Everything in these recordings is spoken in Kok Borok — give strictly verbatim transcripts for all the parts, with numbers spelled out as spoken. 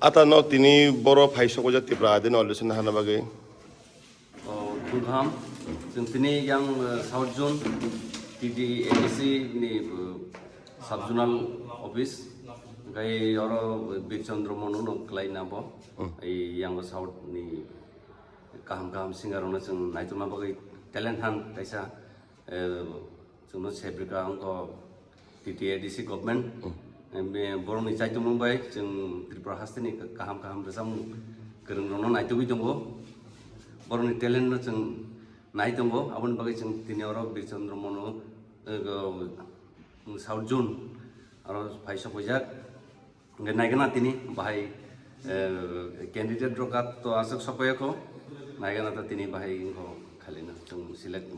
Ata no tini boro phai sokjak Tipra Adin audition hana bagwi. O, thung kaham. Chwng tini yang, eh, South Zone T T A D C ni, eh, Sub Zonal Office, hwnkhe oro Bir Chandra Manu no kwlai na bo. Hmm. Ei yang South ni kaham kaham singer rokno chwng naitukna bagwi talent hunt kaisa, eh, chwngno sebrika wngkha T T A D C government. Hmm. Em, eh, borokni chaitumung bai chwng Tripura hasteni kaham kaham rwchapmung kwrwng rokno naitugwi tongo. Borokni talent no chwng nai tongo, aboni bagwi chwng tini oro Bir Chandra Manu, eh, go, South Zone aro phai sokjak. Hwnkhe naigana tini bahai, eh, candidate rok to aswk sokphaiyakho, naigana to tini bahai wngkho khalina chwng select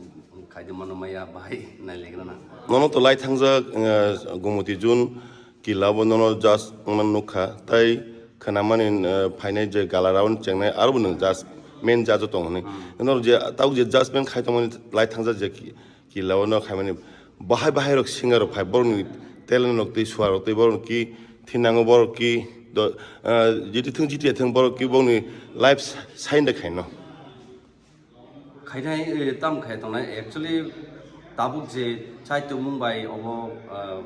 khaidi mano maya bahai nailegrana. Nono to lai thangjak, eh, Gumoti Zone kila bo nono judge wngna nukha, tai khwnamani, eh, phainai je gala round chengnai aro bo nwng judge, main judge o tong hwnwi. Hmm. Nono je tabuk je judgment khai tongmani lai thangjak je ki-, kila o no khaimani bahai bahai rok singer rok phai borokni talent rok tei sua rok tei borok ki thinango borok ki do, ah, jiti thung jiti thung borok ki borokni life sign de khaino. Khainai, eh, tam khai tongnai actually tabuk je chaitumung bai obo, ah,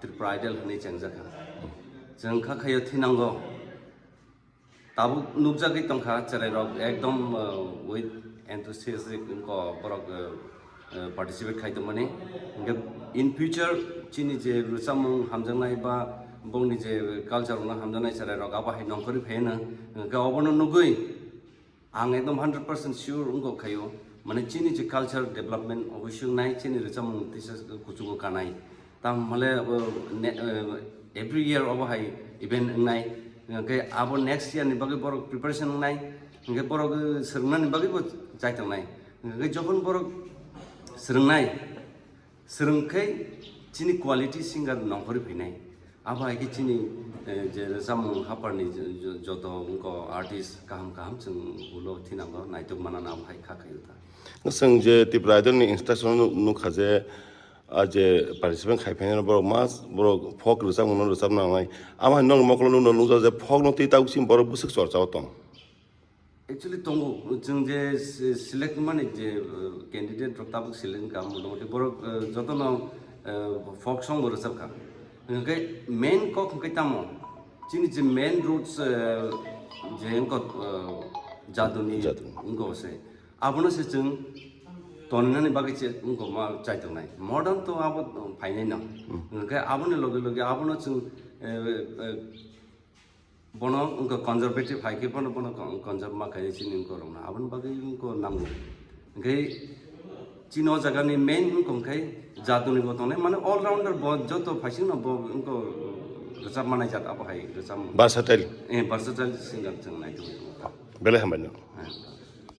Tripura Idol hwnwi chengjakha. Chwng kha khaio thinango. Tabuk nukjagwi tongkha cherai rok ekdom, uh, with enthusiastic wngkha borok, uh, uh, participate khai tongmani. Hingke in future chini je rwchapmung hamjaknai ba bongni je culture rokno hamjaknai cherai rok abo hai nongkhorwi phaino hingke obono nugwi ang ekdom hundred percent sure wngkha khaio, mane chini je culture development obo swngnai chini rwchapmung tisa kuchugo kanai. Tam hale, uh, ne-, uh, every year obo hai event wngnai. Hingke abo next year ni bagwi borok preparation wngnai. Hingke borok, uh, swrwngnani bagwi bo chai tongnai. Hingke jokhon borok swrwngnai, swrwngkhai chini quality singer nongkhorwi phainai. Abo hai khe chini, uh, je rwchapmung haparni jo-, jo-, joto wngkha artist kaham kaham chwng ulo thinango naituk manana abo hai kha khaio ta. Chwng je Tripura Idol ni instruction nuk-, nukha je, ah, je participant khai phainai borok mas, borok folk rwchapmung no rwchapna nangnai. Amo hai nok mokolo nukno nukjak je folk no twi tabuk simi borok bwswk chorcha o tong. Actually tongo, chwng je se-, select mani je, uh, candidate rok tabuk select wngkha motamoti borok, uh, jotono, uh, folk song bo rwchapkha. Hwnkhe main kok hwnkhe tamo chini je main roots, uh, je wngkha, uh, jaduni Jaduni. Wngkha se. Abono se chwng tongnani bagwi se wngkha ma chai tongnai. Modern to abo phainai no. Hmm. Hwnkhe aboni loge loge abono chwng, eh, eh, bono wngkha conservative hai khe bono, bono con-, conserve ma khai chini wngkha rokno. Aboni bagwi wngkha nango. Hwnkhe chini o jaga ni main wngkha hwnkhe jaduni bo tongnai, mane all rounder bo joto phaising no bo wngkha rwchap manai jat abo hai rwchap. Versatile. Eh, versatile singer chwng nai tongwi tongo. Belai hambai no. Eh.